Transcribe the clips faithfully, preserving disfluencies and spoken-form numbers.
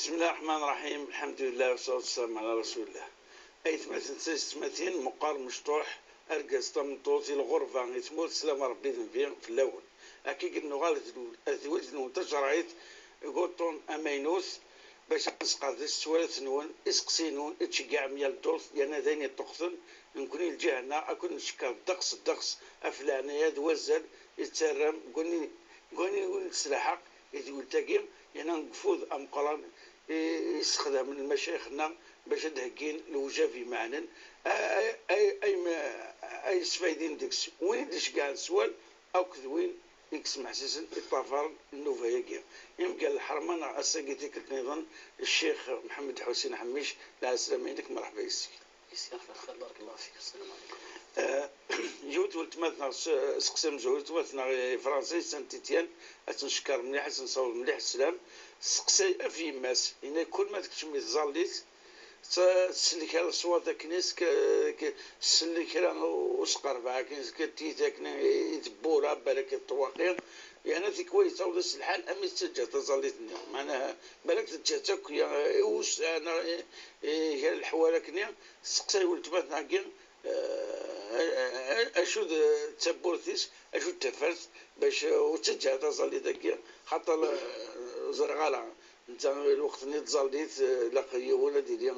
بسم الله الرحمن الرحيم، الحمد لله والصلاة والسلام على رسول الله. Aytmaten d taysetmatin, meqqar mecṭuḥ, argaz tameṭṭut, i lɣerba, i tmurt, slam Ṛebbi d Nnbi fell-awen. Akka i nuɣal ad d-, ad d-wid-nwen tacerɛit deg uṭṭun amaynut, bac ad nesqerdec s twalaft-nwen, iseqsiyen-nwen, i tceggɛem yal ddurt, yerna d ayen iṭṭuqten, nekkni lǧiha-nneɣ, ad ken-ncekker ddeqs, ddeqs, ɣef leɛnaya d wazal i tettarram deg wani, deg wani ur nettlaḥaq i tewlt-agi, yerna deg ufud ameqqran i, i ssexdamen lmacayix-nneɣ bac ad d-heggin lewjab imeɛnen, ay, ay, ay, ay yesfaydin deg-s win i d-iceggɛen s wal akked win i yesmeḥsisen i ṭṭafaren nnuba-agi. Imger lḥerma neɣ ass-agi tikkelt nniḍen, Ccix Mḥemmed Ḥusin Ḥemmic, lɛeslama-inek, merḥba yes-k. Yes-k, lxir, barakallahu fik, assalamu ɛalaykum. Eh, yiwet weltma-tneɣ, s-, seqsi amezwaru, weltma-tneɣ i Fransa, i Saint-Étienne, ad tt-ncekker mliḥ, ad tt-nṣawed mliḥ sslam, tesseqsay ɣef yemma-s, yenna kul ma tekcem i tẓallit, tt-, tsell kra ṣṣwat akken-is, k-, k-, tsell kra usqerbeɛ akken-is, k-, tiyita akken i tewwura, balak i ṭṭwaqi, yerna tikwal yettaweḍ-as lḥal am i tettaǧǧa taẓallit-nni, meɛna balak teǧǧa-tt akk, ya, i wussan, i, i kra leḥwal akken-i, tesseqsay weltma-tneɣ-agi, eh, acu d tawwurt-is, acu d tafat, bac ur ttaǧǧa taẓallit-agi, xaṭer, eh, ẓriɣ ala, netta lweqt-nni tẓallit, eh, ilaq yiwen ad yili,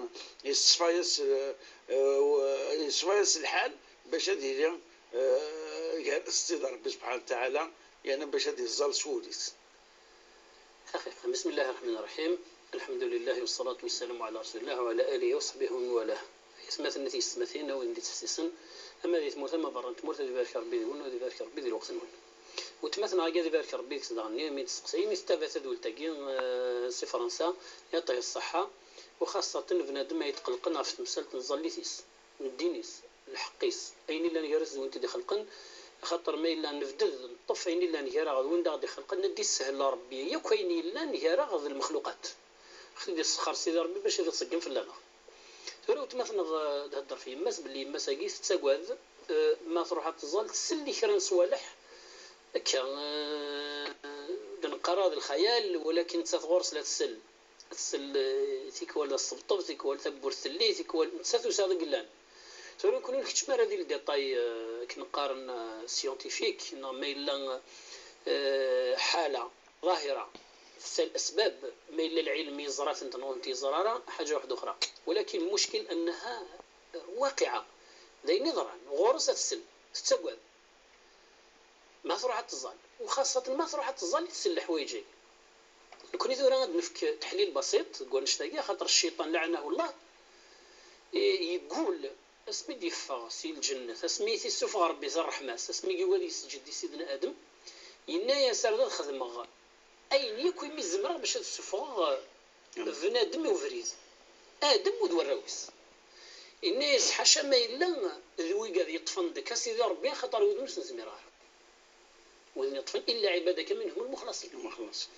yeṣfa-yas, eh, eh, yeṣfa-yas lḥal bac ad yili, eh, gar-s d Ṛebbi subḥanahu wa taɛala, yerna bac ad yeẓẓal s wul-is. Axiq, bismillahi rraḥmani rraḥim. Lḥemdulillahi wassalatu wassalamu ɛala rasulillah wa ɛala alihi wa saḥbihi wa man walah. Aytmaten d tiyessetmatin, a wid i d-ittḥessisen, ama di tmurt ama berra n tmurt, ad ibarek Ṛebbi deg-wen, ad ibarek Ṛebbi di lweqt-nwen. Weltma-tneɣ-agi ad ibarek Ṛebbi deg-s daɣen, imi d-testeqsay, imi tettabat tadwilt-agi, eh, si Fransa, yaɛṭiha ṣṣeḥḥa, u xaṣṣaten bnadem ay yetqellqen ɣef temsalt n tẓallit-is, n ddin-is, lḥeqq-is, ayen illan gar-as d win t-id-ixelqen, axaṭer ma yella nebded, neṭṭef ayen illan gar-aɣ d win d aɣ-d-ixelqen, ad d-issehel Ṛebbi yakk ayen yellan gar-aɣ d lmexluqat. Ad ɣ-t-id-issexxer Sidi Ṛebbi bac ad iṣeggem fell-aneɣ. Tura weltma-tneɣ, eh, thedder ɣef yemma-s, belli yemma-s-agi tettagad, eh, ma truḥ ad tẓall, tsell i kra n ṣṣwaleḥ, akka, eh, d-neqqar d lxayal, walakin nettat ɣur-s la tsell. Tsell, eh, tikwal d asṭebṭeb, tikwal tawwurt telli, tikwal netta tusa deg llan. Tura nekkni ur nkeččem ara di le détail, eh, akken qqaren, eh, scientifique, neɣ ma yella, eh, ḥala, ظاهرة, tesɛa الأسباب, ma yella lɛilm yeẓra-tent neɣ ur tent-yeẓra ara, حاجة وحدة أخرى. ولكن المشكل أنها واقعة. D ayen yeḍran. Ɣur-s ad tsell. Tettagad. Ma truḥ ad tẓall. U xaṣṣaten ma truḥ ad tẓall i tsell leḥwayeǧ-agi. Nekkni tura ad nefk taḥlil basit deg wannect-agi, axaṭer cciṭan, لعنه الله, i-, yeggul asmi d-yeffeɣ si lǧennet, asmi i t-issufeɣ Ṛebbi si ṛṛeḥma-s, asmi i yugi ad yesǧed i Sidna Adem, yenna-yas: "Ar d ad xedmeɣ ayen yakk imi zemreɣ bac ad ssufɣeɣ bnadem i ubrid, Adem u d warraw-is." Yenna-yas: "Ḥaca ma yella d wigad yeṭṭfen deg-k, a Sidi Ṛebbi, axaṭer wid ur sen-zmireɣ ara." Wid yeṭṭfen: "إلا عبادك منهم المخلصين." Lmuxlaṣin.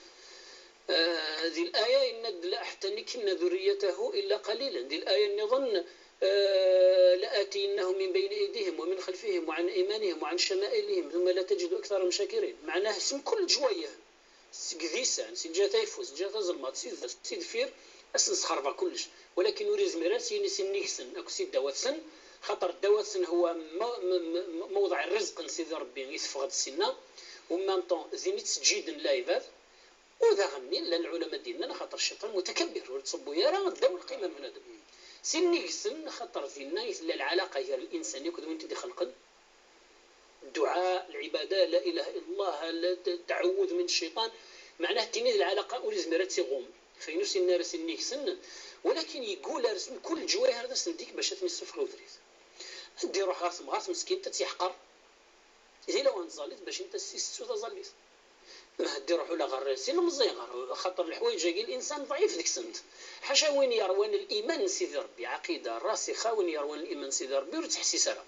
Ah, di laya yenna-d: "La aḥtannikanna ذريته إلا قليلا." Di laya nniḍen, ah, "لآتينهم من بين أيديهم ومن خلفهم وعن أيمانهم وعن شمائلهم ثم لا تجد أكثرهم شاكرين." Meɛnah, s mkul leǧwayeh, seg disan, si lǧiha tayeffust, si lǧiha tazelmaḍt, si d-, si deffir, ad sen-sxerbeɣ kullec. Walakin ur izmir ara ad s-yini si nnig-sen akked si ddaw-atsen, xaṭer ddaw-atsen هو ma-, ma-, ma-, mawḍeɛ rizq n Sidi Ṛebbi i teffeɣ-d sinna, u en même temps din i ttseǧǧiden lɛibad. U daɣen-nni llan lɛulama d-yennan, axaṭer cciṭan mutakabbir, ur ittṣubbu ara ddaw lqima n bnadem. Si nnig-sen, axaṭer dinna i tella lɛalaqa gar linsan akked win t-id-ixelqen. Dduɛa, lɛibada, la ilaha illallah, la t-, tɛewwed min cciṭan. Meɛnah, tini d lɛalaqa ur izmir ad tt-iɣum. Fayen ur sinen ara si nnig-sen, walakin yeggul ar s mkul leǧwayeh ad asen-d-yekk bac ad ten-issufeɣ i ubrid. Ad d-iruḥ ɣer temɣart meskint, ad tt-yeḥqer. Di lawan tẓallit bac inta s-issettu taẓallit. Ma ad d-iruḥ ula ɣer s ilemẓi, ɣer, xaṭer leḥwayeǧ-agi linsan ḍɛif deg-sent. Ḥaca win yerwan liman n Sidi Ṛebbi, ɛaqida rasixa, win yerwan liman n Sidi Ṛebbi ur yettḥessis ara.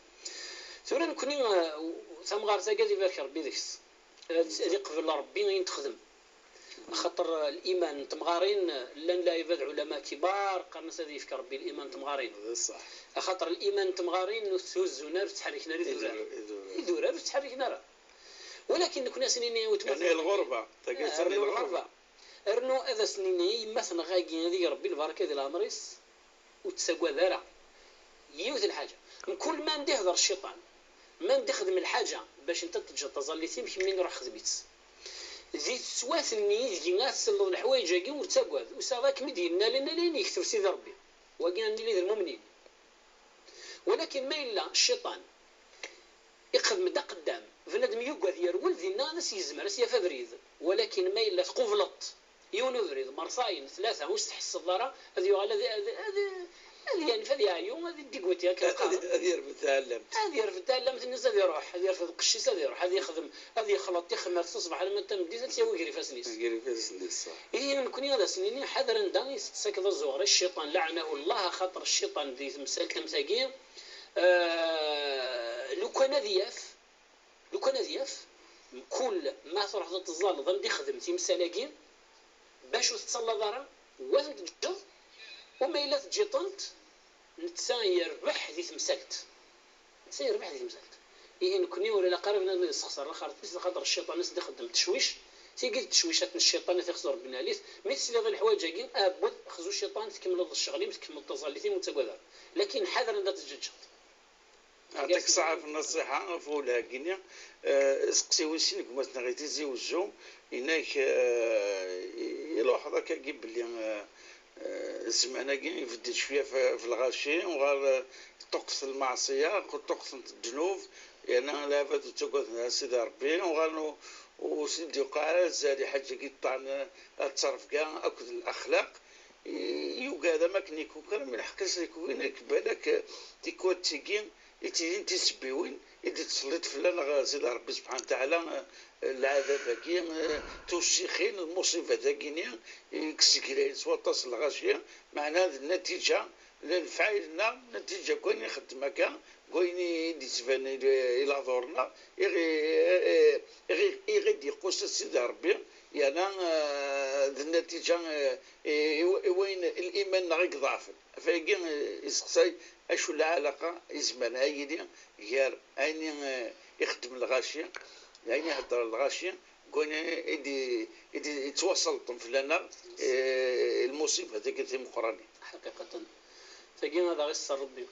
Tura nekkni, eh, tamɣart-agi ad ibarek Ṛebbi deg-s. Ad, ad iqbel Ṛebbi ayen texdem. Axaṭer, eh, liman n temɣarin, eh, llan lɛibad ɛulama kibar qqaren-as ad yefk Ṛebbi liman n temɣarin. D ṣṣeḥ. Axaṭer liman n temɣarin ur tthuzzun ara, ur ttḥerriken ara idurar. Idurar. Idurar ur ttḥerriken ara. Walakin nekkni ad sen-nini weltma. Yeɛni lɣerba, tagi, eh, yeɛni lɣerba. Rnu ad as-nini i yemma-tneɣ-agi, ad ig Rebbi lbaraka di leɛmer-is, ur ttagad ara. Yiwet lḥaǧa, mkul ma n-d-ihder cciṭan, ma n-d-ixdem lḥaǧa bac n-, ad teǧǧeḍ taẓallit-im, kemmini ruḥ xdem-itt. Di teswat-nni ideg ad tselleḍ leḥwayeǧ-agi, ur ttagad, usaɣ ad kem-id-yennalen ala ayen yekteb Sidi Rebbi. Wagi ad nili d lmumnin. Walakin ma yella cciṭan ixdem-d aqeddam, bnadem yugad yerwel, dinna ad as-yezmer, ad as-yaf abrid. Walakin ma yella tqubleḍ yiwen ubrid, mertayen, tlata, ur s-tḥesseḍ ara, ad yuɣal ad, ad, ad, ad yanef, ad yeɛyu, ad iddigwati akken qqaren. Ad yerfed taɛellamt. Ad yerfed taɛellamt-nnes, ad iruḥ, ad yerfed lqecc-is, ad iruḥ, ad yexdem, ad yexleḍ tixmert s ṣṣbeḥ alamma d tameddit, ad tt-yawi gar ifassen-is. Gar ifassen-is, ṣṣeḥ. Ihi nekkni ad as-nini, ḥader anda i tettakeḍ azuɣer i cciṭan, laɛnahu Llah, axaṭer cciṭan di temsalt am tagi, eh, lukan ad yaf, lukan ad yaf, mkul ma truḥeḍ ad teẓẓaleḍ, ad m-d-ixdem timsal-agi, bac ur tettallaḍ ara, wa ad ten-teǧǧeḍ, u ma yella teǧǧiḍ-tent, netta yerbeḥ di temsalt. Netta yerbeḥ di temsalt. Ihi nekkni ur ilaq ara bnadem ad yessexṣer laxert-is, axaṭer cciṭan ad s-d-ixeddem tecwic. Tigi d tecwicat n cciṭan, ad t-ixẓu Rebbi n lɛali. Mi tesliḍ i leḥwayeǧ-agi, aɛebbuḍ, xzu cciṭan, tkemmleḍ ccɣel-im, tkemmleḍ taẓallit-im, ur ttagad ara. Lakin ḥader anda teǧǧeǧǧeḍ. Yeɛṭik ṣṣeḥḥa ɣef nnṣiḥa, ɣef wawal-agi-nni. Eh, seqsi wis sin gma-tneɣ i Tizi Wezzu, inak, eh, iluḥeḍ akkagi belli, eh, eh, zzman-agi ibeddel cwiya f, f lɣaci, uɣal, eh, ṭṭuqqet lmeɛṣiya, ṭṭuqqtent ddnub, yerna lɛibad ur ttagaden ara Sidi Rebbi, uɣalen ur, ur sen-d-yuqeɛ ara azal i ḥaǧa-agi ṭṭan, eh, ad terfga akked laxlaq. I, yugad am akken ikukra, mi lḥeqq-is ikukra, inak balak, eh, tikwal d tigi i d-tilin tisebbiwin i d-ittselliṭ fell-aneɣ Sidi Rebbi subḥanahu wa taɛala, eh, lɛadab-agi, eh, tussixin, lmuṣibat-agi-nni, eh, i yesseglayen s waṭas n lɣaci, meɛna d nnatiǧa, lefɛayel-nneɣ, nnatiǧa n wayen i nxeddem akka, deg wayen i d-yettbanen i, i lehdur-nneɣ, i ɣ-, i ɣ-, i ɣ-, i ɣ-id-yeqqus Sidi Rebbi, yerna, eh, d nnatiǧa, eh, i, i, i wayen, liman-nneɣ i iḍeɛfen. Ɣef wayagi, eh, iseqsay acu lɛalaqa izemren ad yili gar ayen i, eh, ixeddem lɣaci, d ayen ihedder lɣaci, deg wayen i d-, i d-, yettwaselṭen fell-aneɣ, eh, lmuṣibat-agi timeqqranin. Ḥaqiqatan. Tagi ad aɣ-isser Rebbi.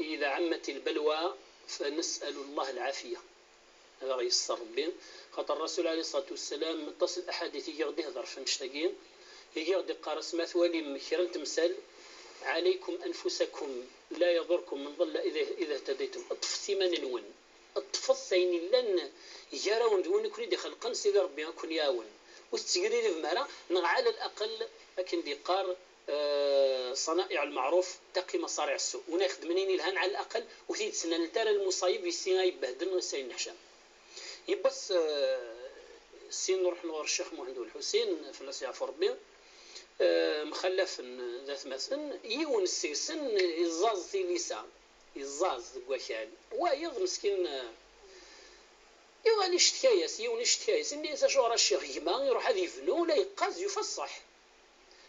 إذا عمت البلوى فنسأل الله العافية. Ad aɣ-yesser Rebbi. Xaṭer Rasul alayhi ṣṣalatu wassalam, aṭas n laḥadit i aɣ-d-ihder ɣef annect-agi, i aɣ-d-iqqar, asma twalim kra n temsal, عليكم أنفسكم لا يضركم من ضل إذا، إذا اهتديتم. Ṭṭfet iman-nwen. Ṭṭfet ayen illan gar-awen d win i ken-id-ixelqen, Sidi Rebbi ad ken-iɛawen. Ur tettgriribem ara, neɣ ɛala laqel, akken d-yeqqar, eh, صنائع المعروف تقي مصارع السوء. Win ixeddmen ayen ilhan, ɛala laqel, ur t-id-ttnalent ara lmuṣayeb i si ay ibehdlen, i si ay yenneḥcam. Yiwwas, eh, sin ruḥen ɣur Ccix Muḥend U Lḥusin, fell-as yeɛfu Rebbi, eh, mxallafen d atmaten, yiwen seg-sen iẓẓaẓ tilisa, iẓẓaẓ deg wakal. Wayeḍ meskin, eh, yuɣal icettka-yas, yiwen icettka-yas, inna-yas: "Acuɣer a ccix, gma iruḥ ad yebnu, la yeqqaz, yufa ṣṣeḥ.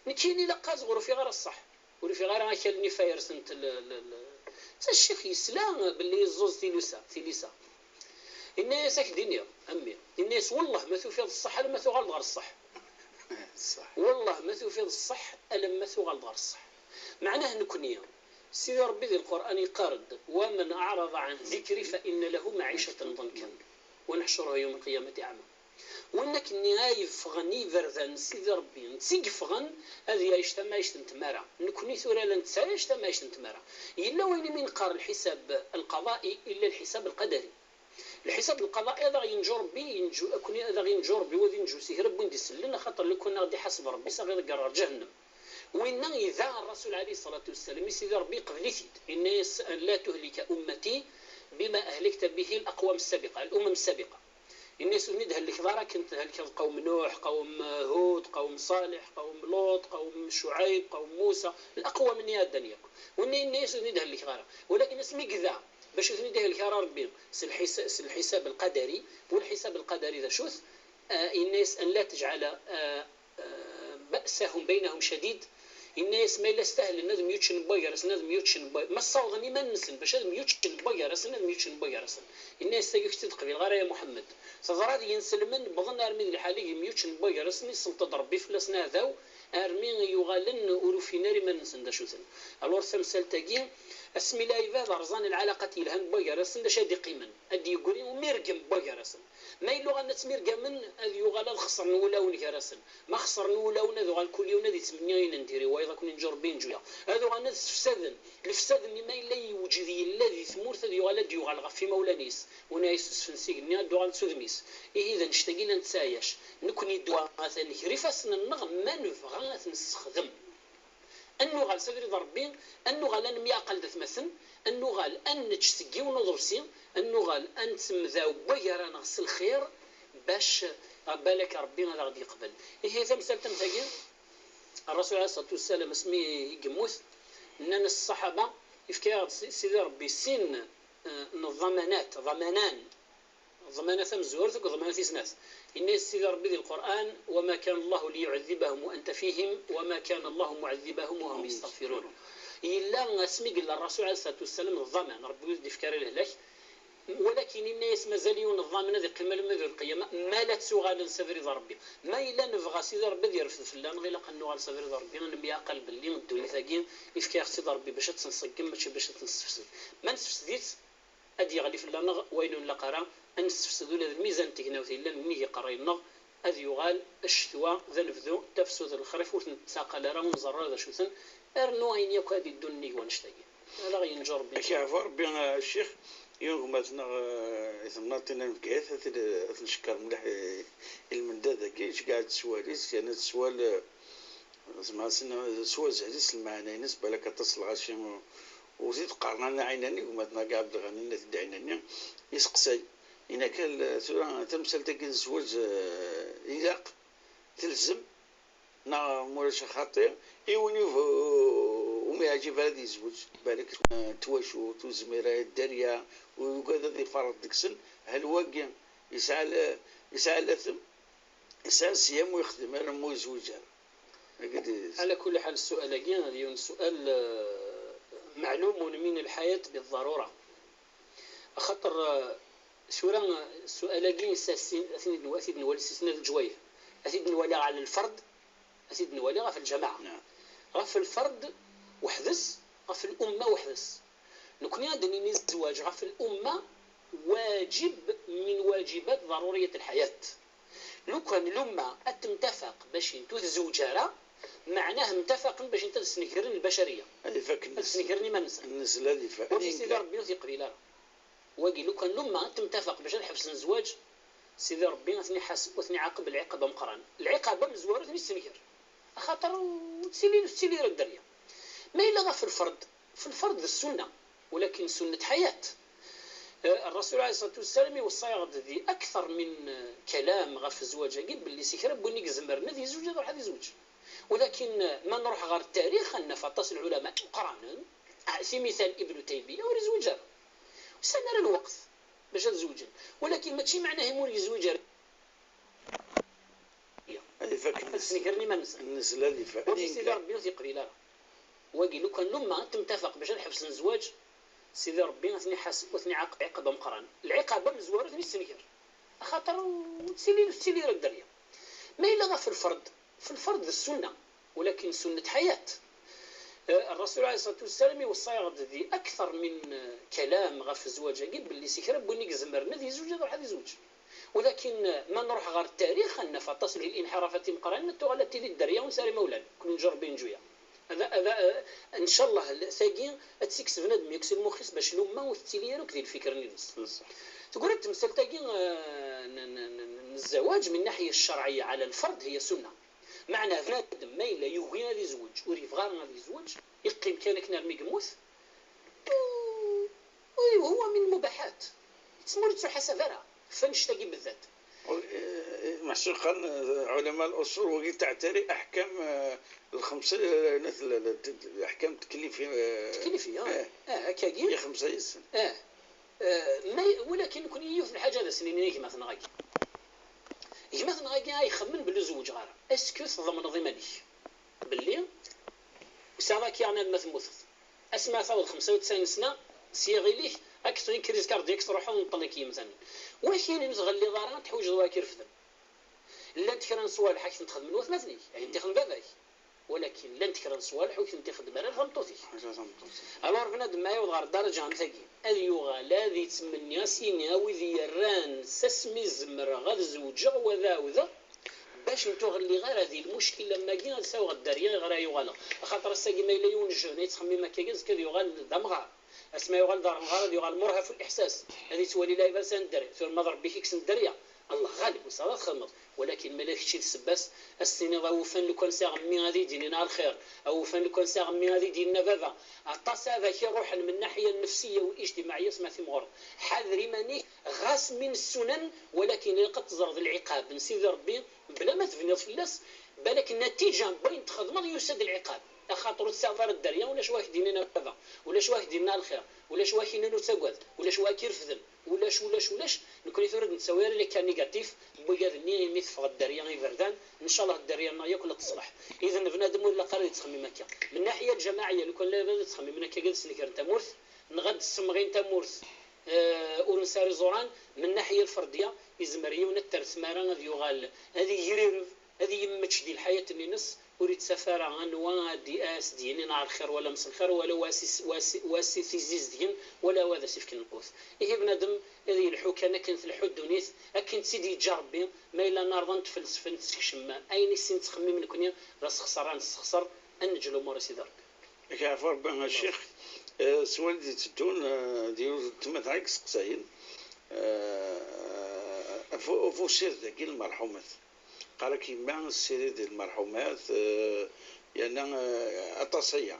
Nekkini la qqazeɣ, ur ufiɣ ara ṣṣeḥ. Ur ufiɣ ara akal-nni fayers n tel-, l-, l-." Netta ccix yesla belli yeẓẓuẓ tilusa, tilisa. Inna-yas: "Ad k-d-iniɣ, a mmi." Inna-yas: "Wellah ma tufiḍ ṣṣeḥ alamma tuɣaleḍ ɣer ṣṣeḥ." Ṣṣeḥ. "Wellah ma tufiḍ ṣṣeḥ alamma tuɣaleḍ ɣer ṣṣeḥ." Meɛnah nekkni, Sidi Rebbi di Lqur'an yeqqar-d: "ومن أعرض عن ذكري فإن له معيشة ضنكا ونحشره يوم القيامة أعمى." Win akken ay yeffɣen i iberdan n Sidi Rebbi, netta i yeffɣen ad yɛic tamɛict n tmara. Nekkni tura la nettɛic tamɛict n tmara. Yella wayen imi neqqar lḥisab lqaḍa'i, illa lḥisab lqadari. Lḥisab lqaḍa'i ad aɣ-yenǧu Rebbi, yenǧu, akni ad aɣ-yenǧu Rebbi, wa ad yenǧu si kra n win d-isellen, axaṭer lukan aɣ-d-iḥaseb Rebbi, s aɣ-iḍegger ɣer ǧahennam. Winna idɛa Ṛṛasul ɛalayhi ṣṣalatu wassalam i Sidi Ṛebbi, iqbel-it-id. Inna-yas: "أن لا تهلك أمتي بما أهلكت به الأقوام السابقة، الأمم السابقة." Inna-yas: "Ur ten-id-hellkeḍ ara akken thelkeḍ qawm Nuḥ, qawm Hud, qawm Ṣaleḥ, qawm Luṭ, qawm Cuɛayb, qawm Musa, laqwam-nni iɛeddan yakk." Winna inna-yas: "Ur ten-id-hellkeɣ ara." Walakin asmi yedɛa bac ur ten-id-ihelk ara Ṛebbi s lḥisa-, s lḥisab lqadari, bu lḥisab lqadari d acu-t? Ah, inna-yas: "أن لا تجعل، ah, ah, بأسهم بينهم شديد." Yenna-yas ma yella stahlen ad myuččen wway gar-asen, ad myuččen wway, ma ssawḍen iman-nsen bac ad myuččen wway gar-asen, ad myuččen wway gar-asen. Yenna-yas tagi ur k-tt-id-qbileɣ ara ya Muḥemmed. Teḍra d yinselmen, wwḍen armi d lḥal i myuččen wway gar-asen, iselṭ-d Rebbi fell-asen aɛdaw, armi yuɣalen ur ufin ara iman-nsen d acu-ten. Alors tamsalt-agi, asmi lɛibad rẓan lɛalaqat yelhan wway gar-asen, d acu ad d-iqqimen? Ad d-yeggri umirgem wway gar-asen. Ma yella uɣalen ad tmirgamen, ad yuɣal ad xeṣren wulawen gar-asen. Ma xeṣren wulawen, ad uɣal kul yiwen ad ittmenni ayen n diri, wayeḍ ad ken-inǧu Rebbi inǧu-yaɣ. Ad uɣalen ad sefsaden. Lefsad-nni ma yella yewǧed yella di tmurt, ad yuɣal ad d-yuɣal ɣef imawlan-is. Win ara yessusfen s igenni, ad d-uɣal s udem-is. Ihi d annect-agi i la nettɛayac. Nekni ddwa atan gar ifassen-nneɣ ma nebɣa ad t-nessexdem. Ad nuɣal s abrid n Rebbi, ad nuɣal ad nemyaɛqal d atmaten, ad nuɣal ad nečč seg yiwen uḍebsi, ad nuɣal ad nettemdaw wway gar-aneɣ s lxir, bac balak Rebbi ad aɣ-d-yeqbel. Ihi tamsalt am tagi, Ṛṛasul ɛalayhi ṣṣalatu wassalam asmi i yemmut, nnan-as ṣṣaḥaba, yefka-yaɣ-d Si-, Sidi Ṛebbi sin, eh, n ḍḍamanat, ḍamanan, ḍḍmana tamezwarut akked ḍḍmana tis snat. Yenna-yas Sidi Ṛebbi di Lqur'an: وما كان الله ليعذبهم وأنت فيهم وما كان الله معذبهم وهم يستغفرون. Yella asmi yella Ṛṛasul ɛalayhi ṣṣalatu wassalam d ḍḍaman, Ṛebbi ur t-id-ifka ara i lehlak. Walakin yenna-yas mazal yiwen n ḍḍaman ad iqqim alamma d lqiyama, ma la ttuɣalen s abrid n Ṛebbi. Ma yella nebɣa Sidi Ṛebbi ad yerfed fell-aneɣ, ilaq ad nuɣal s abrid n Ṛebbi, ad nemyaɛqal belli ddunit-agi ifka-yaɣ-tt-id Ṛebbi bac ad tt-nṣeggem, mačči bac ad tt-nessefsed. Ma nessefsed-itt, ad d-yeɣli fell-aneɣ wayen ur nlaq ara ad nessefsed ula d lmizan n tegnawt yellan nnig iqerray-nneɣ, ad yuɣal ccetwa d anebdu, tafsut d lexrif ur ten-nettaɛqal ara, ur nẓerr ara d acu-ten, rnu ayen yakk ad iddun nnig wannect-agi. Ad aɣ-yenǧu Ṛebbi. Ad k-yeɛfu Ṛebbi, a Ccix, yiwen gma-tneɣ, eh, i temnaḍt-nni n Bgayet, ad t-, ad t-neckeṛ mliḥ i, i lmendad-agi, iceggeɛ-d sswal-is, yerna d sswal, eh, Zeɛma sin s wazal-is, lmeɛna-ines, balak aṭas n lɣaci ur t-id-qqaren ara Ɛinani, gma-tneɣ Ɛebdelɣani n At Dda Ɛinani, iseqsay. Yenna-k, tura tamsalt-agi n zzwaǧ, eh, ilaq, telzem, neɣ ma ulac axaṭi, i win ur, ur m-yeɛǧib ara ad yezweǧ, balak, eh, twacult, ur tezmir ara, dderya, ur yugad ad iferreḍ deg-sen, hal wagi yesɛa la-, yesɛa latem, yesɛa ṣṣyam ur yexdim ara, ur yezwiǧ ara. Ala kulli ḥal, ssual-agi d yiwen n ssual, eh, meɛlumun min lḥayat biḍḍarura. Axaṭer, eh, tura, eh, ssual-agi, ad t-id-, ad t-id-nwali si snat leǧwayeh. Ad t-id-nwali ɛla lferd, ad t-id-nwali ɣef lǧamaɛa. Ɣef lferd weḥd-s, ɣef lumma weḥd-s. Nekni ad d-nini zzwaǧ ɣef lumma waǧib min waǧibat ḍaruriyat lḥayat. Lukan lumma ad temtafaq bac int ur tzewǧ ara, meɛnah mtafaqen bac int ad snegren lbacariya. Ad ifakken ad snegren iman-nsen. Wagi Sidi Ṛebbi ur t-yeqbil ara. Wagi lukan lumma ad temtafaq bac ad ḥebsen zzwaǧ, Sidi Ṛebbi ad ten-iḥaseb, ad ten-iɛaqeb lɛiqab ameqqran. Lɛiqab amezwaru ad ten-issenger. Axaṭer ur ttili, ur tettili ara dderya. Ma yella ɣef lferd, f lferd d ssunna, walakin sunnet ḥayat. Eh, Ṛṛasul ɛalayhi ṣṣalatu wassalam iweṣṣa-yaɣ-d di akteṛ min, eh, kalam ɣef zzwaǧ-agi, belli si kra n win i izemren ad yezweǧ, ad iṛuḥ ad izweǧ. Walakin, eh, ma nṛuḥ ɣer ttarix, ad naf aṭas n lɛulama imeqqranen, ah, timital Ibnu Taymiya ur izwiǧ ara. Ur sɛan ara lweqt bac ad zewǧen. Walakin mačči meɛna-hem ur yezwiǧ ara. Ad ifakken ad snegren iman-nsen. Wagi Sidi Ṛebbi ur t-yeqbil ara. Wagi lukan lumma ad temtafaq bac ad ḥebsen zzwaǧ, Sidi Ṛebbi ad ten-iḥaseb, ad ten-iɛaqeb ɛiqab ameqqran. Lɛiqab amezwaru ad ten-issenger. Axaṭer ur ttili, ur tettili ara dderya. Ma yella ɣef lferd, f lferd d ssunna, walakin sunnet ḥayat. Eh, Ṛṛasul ɛalayhi ṣṣalatu wassalam iweṣṣa-yaɣ-d di akteṛ min, eh, kalam ɣef zzwaǧ-agi, belli si kra n win i izemren ad yezweǧ, ad iṛuḥ ad izweǧ. Walakin, eh, ma nṛuḥ ɣer ttarix, ad naf aṭas n linḥirafat imeqqranen, ad tuɣal ad tili dderya ur nesɛi ara imawlan, ken-inǧu Ṛebbi inǧu-yaɣ. Ad, ad, eh, ncallah, tagi ad tt-ikkes bnadem yakk si lmux-is, bac lumma ur tettili ara akk di lfikr-nni-ines. Teggra-d temsalt-agi, eh, n, n, n, n, n zzwaǧ min naḥya ccerɛiyya ɛla lferd hiya sunna. Meɛna bnadem ma yella yugi ad izweǧ, ur yebɣi ara ad izweǧ, iqqim kan akken armi yemmut, u, u, huwa min lmubaḥat. Yettmu-, ur yettuḥasab ara ɣef annect-agi beddat. Meḥsub qqaren, eh, ɛulama al-uṣul, wagi teɛtari aḥkam, eh, lxemsa, eh, nat l-, l-, t-, aḥkam teklifi, eh, teklifi, ah. Eh. Ah, akkagi? I xemsa yes-sen. Ah. Eh, ma, walakin nekni yiwet n lḥaǧa ad as-nini i gma-tneɣ-agi. Gma-tneɣ-agi ay ixemmen belli ur zewǧeɣ ara. Est-ce que tḍemneḍ iman-ik belli Tesɛiḍ akya alma temmuteḍ. Asmi ara taweḍ xemsa u tesɛin sna, s yiɣil-ik, ad k-tɣin crise cardiaque, truḥeḍ, nṭel-ik yimdanen. Wakin ur tɣelliḍ ara, ad teḥwijeḍ wagi irefden. Llant kra n ṣṣwaleḥ ad k-tent-xedmen watmaten-ik, ad k-tent-ixdem baba-k. Walakin llant kra n ṣṣwaleḥ ur k-tent-ixeddem ara tameṭṭut-ik. Ḥaca tameṭṭut. Alors bnadem ma yewweḍ ɣer ddaraǧa am tagi, ad yuɣal ad yettmenni, ad s-yini a wid i yerran s asmi zemreɣ ad zewǧeɣ wa d ɛawdeɣ, bac n tuɣ lliɣ ara di lmuckil am wagi, ad s-awiɣ dderya iɣer ara yuɣaleɣ. Axaṭer ass-agi ma yella yiwen n jeune ad yettxemmim akkagi, azekka ad yuɣal d amɣar. Asmi yuɣal d amɣar ad yuɣal murhaf ul-iḥsas, ad yettwali lɛibad s anda dderya. Tura ma d Rebbi i k-ikksen dderya, Allah ɣaleb, ur tesɛiḍ ad txedmeḍ. Walakin ma yella d kečč i d ssebba-s, ad s-tiniḍ awufan lukan sɛiɣ mmi ad iyi-d-inin ar lxir, awufan lukan sɛiɣ mmi ad iyi-d-inin a baba. Aṭas ad ak-iruḥen min naḥya nnefsiyya u lijtimaɛiyya asmi timɣureḍ. Ḥader iman-ik, ɣas min ssunan, walakin ilaq ad teẓreḍ lɛiqab n Sidi Rebbi, bla ma tebniḍ fell-as, balak nnatiǧa n wayen txedmeḍ yusa-d lɛiqab. Axaṭer ur tesɛiḍ ara dderya, ulac wa k-d-inin a baba, ulac wa k-d-inin a lxir, ulac wa k-inin ur ttagad, ulac wa k-irefden, ulac, ulac, ulac. Nekkni tura ur d-nettawi ara les cas négatifs n wigad-nni imi teffeɣ dderya iberdan, ncallah dderya-nneɣ yakk la teṣleḥ. Idan bnadem ur ilaq ara ad yettxemmim akka. Min naḥya lǧamaɛiyya, lukan la ad ttxemmimen akka ad snekren tamurt, neɣ ad d-ssemɣin tamurt, eh, ur nesɛi iẓuran, min naḥya lferdya, izmer yiwen ad t-terr tmara ad yuɣal, ad yegrireb, ad yemmečč di lḥayat-nni-ines, ur yettaf ara anwa ad d-, ad as-d-yinin ar lxir wala mselxir, wala wa as-, wa as-, wa as-t-izizdigen, wala wa ad as-ifken lqut. Ihi bnadem ad yelḥu kan akken tleḥḥu ddunit, akken tt-id-yeǧǧa Rebbi, ma yella nerḍa ad neflesef, ad nessekcem ayen i s-nettxemmim nekni d asexṣer, ad nessexṣer, ad neǧǧ lumuṛ i Sidi Rebbi. Ak yeɛfu Rebbi a Ccix. Eh, s wayen d-itteddun, eh, d yiwet n tma dɣa i yesseqsayen, eh, ɣef u-, ɣef usired-agi n lmerḥumat. Qqar-ak yemma ssirid i lmerḥumat, eh, yerna, eh, aṭas aya.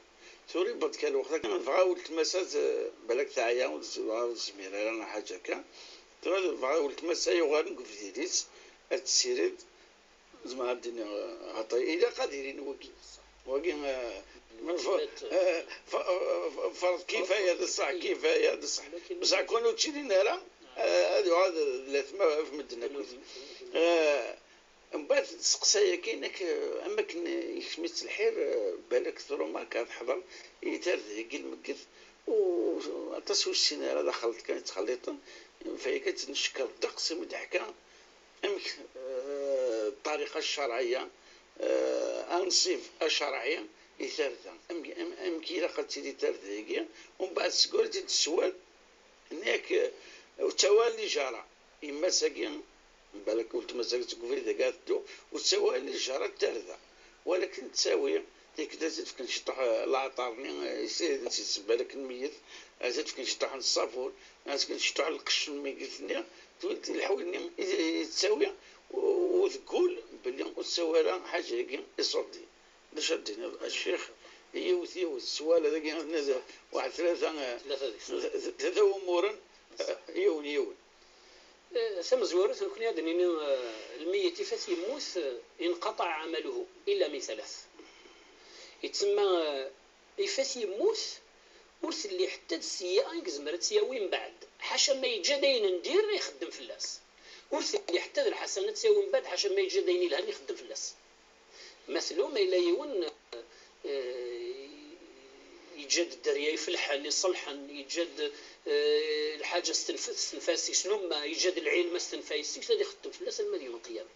Tura yewweḍ kan lweqt akken tebɣa weltma-s ad, eh, balak teɛya, ur tez-, ur tezmir ara neɣ ḥaǧa akka. Tura tebɣa weltma-s ad yuɣalen deg ubdid-is, ad tessirid. Zemreɣ ad d-iniɣ, eh, xaṭi, ilaq ad ilin wagi. Wagi, eh, f-, eh, f-, eh, f-, فرض كفاية, d ṣṣeḥ, كفاية, d ṣṣeḥ. Bṣeḥ, kwan ur ttinin ara, eh, ad yuɣal d, d latma ɣef medden akk. Eh, mbeɛd testeqsa-yagi, nekk, eh, am akken yekcem-itt lḥir, eh, balak trumark ad teḥḍer i tarda-agi lmegged, u aṭas ur ssinen ara, d axelṭ kan i ttxelliṭen, fayagi ad tt-neckeṛ ddeqs imi d-teḥka amek, eh, ṭṭariqa ccerɛiyya, eh, anṣib acerɛi i tarda. Amek, am-, amek ilaq ad tili tarda-agi? Umbeɛd seg wara i d-tessewwal, tenna-yak, eh, ur ttawi ara lijara. Yemma-s-agi, balak weltma-s-agi seg ubrid-agi ara teddu, ur ttawi ara lijara n tarda. Walakin ttawi, tikkelt ad tt-id-fken ciṭuḥ, eh, leɛṭer-nni, eh, isiriden s-, balak n lmeyyet, ad tt-id-fken ciṭuḥ n ṣṣabun, ad tt-fken ciṭuḥ n lqecc n lmeyyet-nni, tul-, leḥwal-nni i, i tettawi, u, u teggull belli ur tettawi ara ḥaǧa-agi iṣuṛdiyen. D acu ara d-tiniḍ a ccix? Yiwet, yiwet, sswal dagi, waḥed tlata, eh, tlata deg-sen. Tlata wumuren, eh, yiwen, yiwen. Eh, tamezwarut, nekkni ad d-nini, eh, lmeyyet ifat yemmut, eh, inqaṭaɛ ɛamaluhu illa min talat. Yettsemma, eh, ifat yemmut, ur telli ḥetta d sseyyi'a i yezmer ad tt-yawi mbeɛd, ḥaca ma yeǧǧa-d ayen n dir ixeddem fell-as. Ur telli ḥetta d lḥasana ad tt-yawi mbeɛd, ḥaca ma yeǧǧa-d ayen ilhan ixeddem fell-as. Ma tlum, ma yella yiwen, eh, yeǧǧa-d dderya ifelḥen, iṣelḥen, yeǧǧa-d, eh, lḥaǧa s tenf-, s tenfa-s, islumma, yeǧǧa-d lɛilm s tenfa-s, ad ixeddem fell-as alma d yawm lqiyama.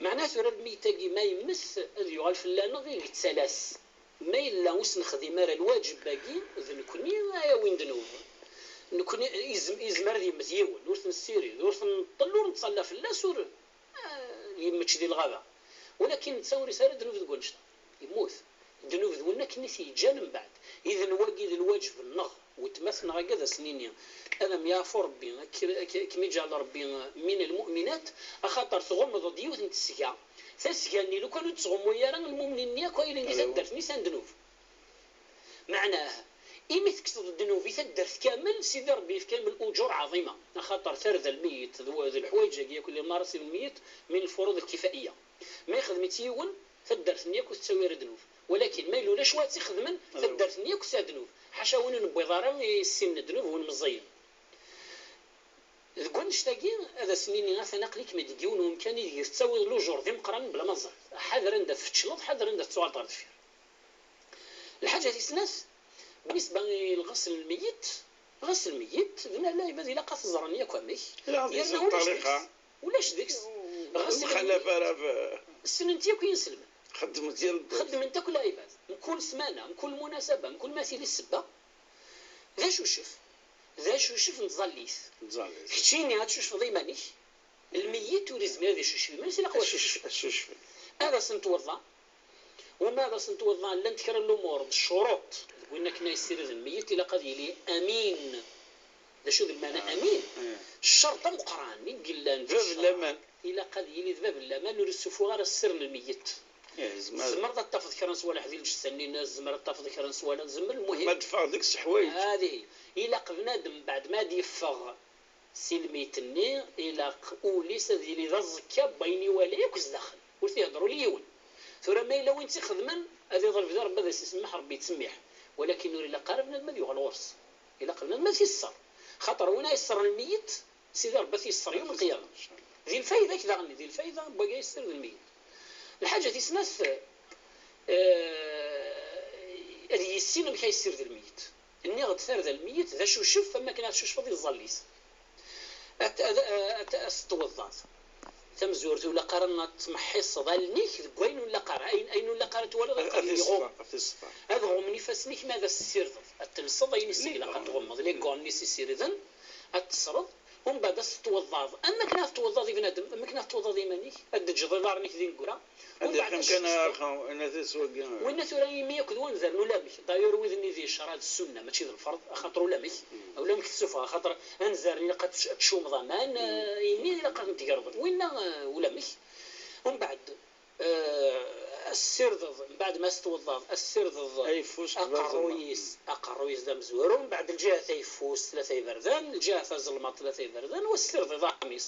Meɛna tura lmeyt-agi ma yemmet, ad yuɣal fell-aneɣ i yettalas. Ma yella ur s-nexdim ara lwaǧeb-agi, d nekni ara yawin ddnub. Nekni, izem-, izmer ad yemmet yiwen, ur t-nessirid, ur t-nṭel, ur nettṣalla fell-as, ur, ah, yemmečč di lɣaba. Walakin netta ur isɛi ara ddnub deg wannect-a. Yemmut. Ddnub d win akken i t-yeǧǧan mbeɛd. Idan wagi d lwaǧeb-nneɣ, weltma-tneɣ-agi ad as-nini, ad am-yeɛfu Rebbi, ad k-, ad k-, ad kem-iǧɛel Rebbi min lmu'minat, axaṭer tɣummeḍ-d yiwet n tesga. Tasga-nni, lukan ur tettɣummu ara, lmumnin-nni akk ay yellan di taddart-nni sɛan ddnub. Meɛnah, imi tekkseḍ ddnub i taddart kamel, Sidi Rebbi yefka-am l'uǧur ɛaḍima, axaṭer tarda lmeyyet d wa-, d leḥwayeǧ-agi akk, les marasim lmeyyet, min lfuruḍ lkifaiya. Ma yexdem-itt yiwen, taddart-nni akk ur tettawi ara ddnub. Walakin ma yella ulac wa ad tt-ixedmen, taddart-nni akk tesɛa ddnub. Ḥaca win ur newwiḍ ara i sin n ddnub, win meẓẓiyen. Deg wannect-agi, ad as-nini, atan aql-ikem deg yiwen wemkan ideg tettawiḍ lujur d imeqqranen bla ma teẓriḍ. Ḥader anda tfeččleḍ, ḥader anda tettuɣaleḍ ɣer deffir. Lḥaǧa tis snat, بالنسبة i lɣesl n lmeyyet, ɣesl n lmeyyet, bna lɛibad ilaq ad t-ẓren yakk amek. Ilaq ad Yerna yeẓẓel ulac ṭṭariqa. Deg-s, ulac deg-s. Ur Ɣesl mxalaf ara b- ssnen-t yakk yinselmen. Xeddmet yal ddurt. Xeddmen-t akk lɛibad. Mkul ssmana, mkul munasaba, mkul ma tili ssebba. D acucef. D acucef n tẓallit. Tẓallit. Keččini ad tcucfeḍ iman-ik. Lmeyyet ur izmir ad icucef iman-is, ilaq wacucef. Acucef. Ad asen-tweḍḍa. Wama ad asen-tweḍḍa, llant kra n lumuṛ d ccuruṭ deg win akken ay ssiriden lmeyyet, ilaq ad yili amin. D acu d lmeɛna amin? Eh. Ccerṭ ameqqran i yellan di Bab ccreɛ, laman. Ilaq ad yili d bab n laman, ur yessufuɣ ara ssir n lmeyyet. Eh, zmer. Tzemreḍ ad tafeḍ kra n swalaḥ di lǧessa-nni-ines, tzemreḍ ad tafeḍ kra n swalaḥ, tzemreḍ, lmuhim. Ma d-ffeɣ deg-s ḥwayeǧ. Hadi, ilaq bnadem mbeɛd ma ad yeffeɣ si lmeyt-nni, ilaq ul-is ad yili d aẓekka n wayen iwala akk zdaxel, ur t-ihedder ula yiwen. Tura ma yella win tt-ixedmen, ad iḍleb di Rebbi ad as-isemmeḥ, Rebbi yettsemmiḥ. Walakin ur ilaq ara bnadem ad yuɣal ɣur-s. Ilaq bnadem ad t-yesser. Xaṭer win ay yesseren lmeyyet, Sidi Rebbi ad t-yesser yawm lqiyama. Di lfayda-k daɣen, di lfayda n wagi ay yessired lmeyyet. Lḥaǧa tis snat, eh, ad yissin amek ay yessired lmeyyet. Nniɣ-d tarda lmeyyet d acucef, am wakken ad tcucfeḍ i tẓallit. Ad, ad, ad, ad tettweḍḍaḍ. Tamezwarut ur ilaq ara ad tmeḥḥiseḍ allen-ik deg wayen ur ilaq ara. Ayen, ayen ur ilaq ara twaliḍ, ilaq Ad ad iɣum. t-iṣeffer. Ad t-iṣeffer. Ad ɣummen ifassen-ik ma ad as-tessirdeḍ. Ad telseḍ ayen i s-ilaq ad tɣummeḍ. Les gants-nni s-issirden, ad tesreḍ, umbeɛd ad s-tweḍḍaḍ. Am wakken ad tweḍḍaḍ i bnadem, am wakken ad tweḍḍaḍ iman-ik, ad d-teǧǧeḍ iḍarren-ik d ineggura. Ad Umbeɛd iqqim ad kan s-tesfeḍ. arxa, inna-t-iswagi. Winna tura imi akk d wanzaren ulamek. D'ailleurs, wid-nni d ccreɛ d ssunna, mačči d lferḍ, axaṭer ulamek. Ulamek tessuffeɣ, axaṭer anzaren ilaq ad tc-, ad tcumeḍ aman, eh, imi ilaq ad ten-tgerḍeḍ. Winna, eh, ulamek. Umbeɛd, eh, ad s-ssirdeḍ, mbeɛd ma s-tweḍḍaḍ, ad s-ssirdeḍ Ayeffus, aqerruy-is, aqerruy-is d amezwaru, mbeɛd lǧiha tayeffust, tlata iberdan, lǧiha tazelmaḍt, tlata iberdan, u ad s-ssirdeḍ iḍarren-is.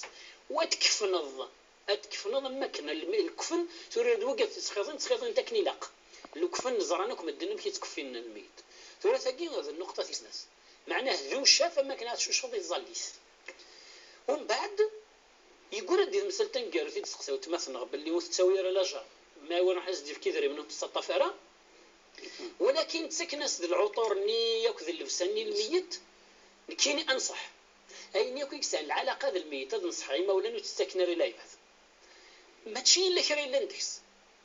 U ad tkefneḍ, ad tkefneḍ am wakken lmi-, lekfen, tura d wigad tettxiḍin, ttxiḍin-t akken ilaq. Lekfen ẓran akk medden amek i ttkeffinen lmeyyet. Tura tagi d nnuqṭa tis snat. Meɛnah d ucaf am wakken ad tcucfeḍ i tẓallit. Umbeɛd, yeggura-d di temsalt taneggarut i d-testeqsa weltma-tneɣ belli ur tettawi ara lajar. Ma ur nḥas d-yefk idrimen ur tettaṭṭaf ara. Walakin ttaken-as-d lɛuṭur-nni akk d llebsa-nni i lmeyyet. Nekkini anṣeḥ. Ayen akk i yesɛan lɛalaqa d lmeyyet ad nṣeḥ imawlan ur tt-ttaken ara i lɛibad. Mačči yella kra yellan deg-s.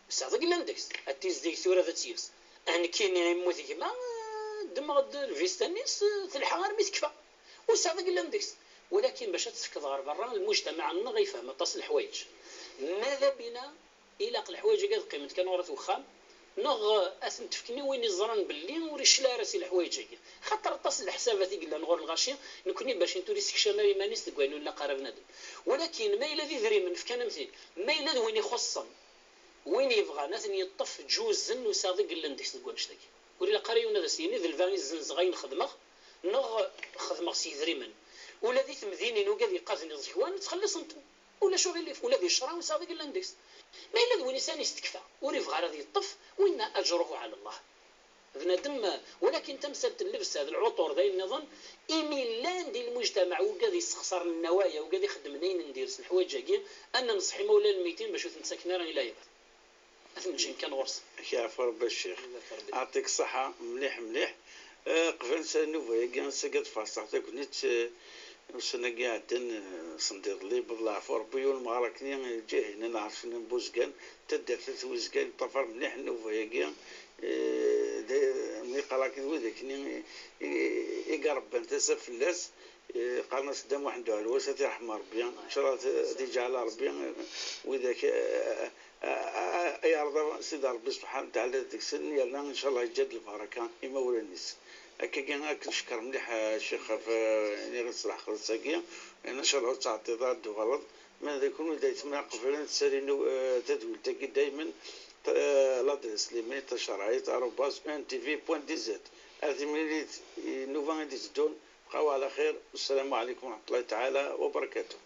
Ur sɛiɣ deg yellan deg-s. Ad tizdig tura ad tt-yels. A nekkini immut gma, ddmeɣ-d lvista-nni-s, telḥa armi tekfa. Ur sɛiɣ deg yellan deg-s. Walakin bac ad tt-tefkeḍ ɣer berra, lmujtamaɛ-nneɣ ifhem aṭas n leḥwayeǧ. Mada bina, ilaq leḥwayeǧ-agi ad qqiment kan ɣur-at wexxam, neɣ ad tent-fken i win iẓran belli ur icla ara si leḥwayeǧ-agi. Xaṭer aṭas n leḥsabat i yellan ɣur lɣaci, nekni bac ur isekcam ara iman-is deg wayen ur ilaq ara bnadem. Walakin ma yella d idrimen, fkan-am-t-id. Ma yella d win ixuṣṣen, win yebɣan ad ten-yeṭṭef ǧuzen, ur sɛiɣ deg yellan deg-s deg wannect-agi. Ur ilaq ara yiwen ad as-yini d lba i zzenzeɣ ayen xedmeɣ, neɣ xedmeɣ s yidrimen. Ula di temdinin ugad yeqqazen iẓekwan, ttxelliṣen-ten. Ulac uɣilif, ula di ccṛeɛ ur sɛiɣ deg yellan deg-s. Ma yella d win isan-is tekfa, ur ibɣa ara ad yeṭṭef, winna aǧruhu ɛala Allah. Bnadem, walakin tamsalt n llebsa d lɛuṭur d ayen nniḍen, imi llan di lmujtamaɛ ugad yessexṣaren nnawaya, ugad ixeddmen ayen n diri-s leḥwayeǧ-agi, ad nenṣeḥ imawlan n lmeytin bac ur ten-ttaken ara i lɛibad. Ad ten-ǧǧen kan ɣur-sen. Ad k-yeɛfu Rebbi a Ccix. Yeɛṭik ṣṣeḥḥa, mliḥ mliḥ. Eh, qbel nnuba-agi, ass-agi ad faṣṣeɣ tagnit, eh, ussan-agi iɛeddan, eh, sendiḍelli, yewweḍ leɛfu Rebbi, yiwen meɣrakni, eh, lǧiha-nni n Ɛerc n Buzgan, taddart n At Wizgan, yeṭṭafar mliḥ nnuba-agi, eh, d, mi yeqqar akken d widak-nni i, i, i irebban tasa fell-as, eh, qqaren-as Dda Muḥend Uɛelwas, ad t-iṛḥem Ṛebbi, ncallah ad, ad iǧɛel Ṛebbi, eh, widak, eh, eh, eh, eh, yeɛreḍ Sidi Ṛebbi subḥanahu wa taɛala deg-sen, yerna ncallah yeǧǧa-d lbaraka i imawlan-is. Akkagi, ad k-neckeṛ mliḥ a Ccix ɣef, eh, iniɣ-it s leɛqel-is-agi, yerna ncallah ur tettɛeṭṭiḍ ara ad d-tuɣaleḍ. Ma d kunwi d aytma qeblen ad tsalin, eh, tadwilt-agi daymen, eh, l'adresse email tacerɛit arobase E N T V point D Z. Ar timlilit i nnuba i d-iteddun, bqaw ɛla xir, wassalamu ɛlikum wa raḥmatullahi taɛala wa barakatuh.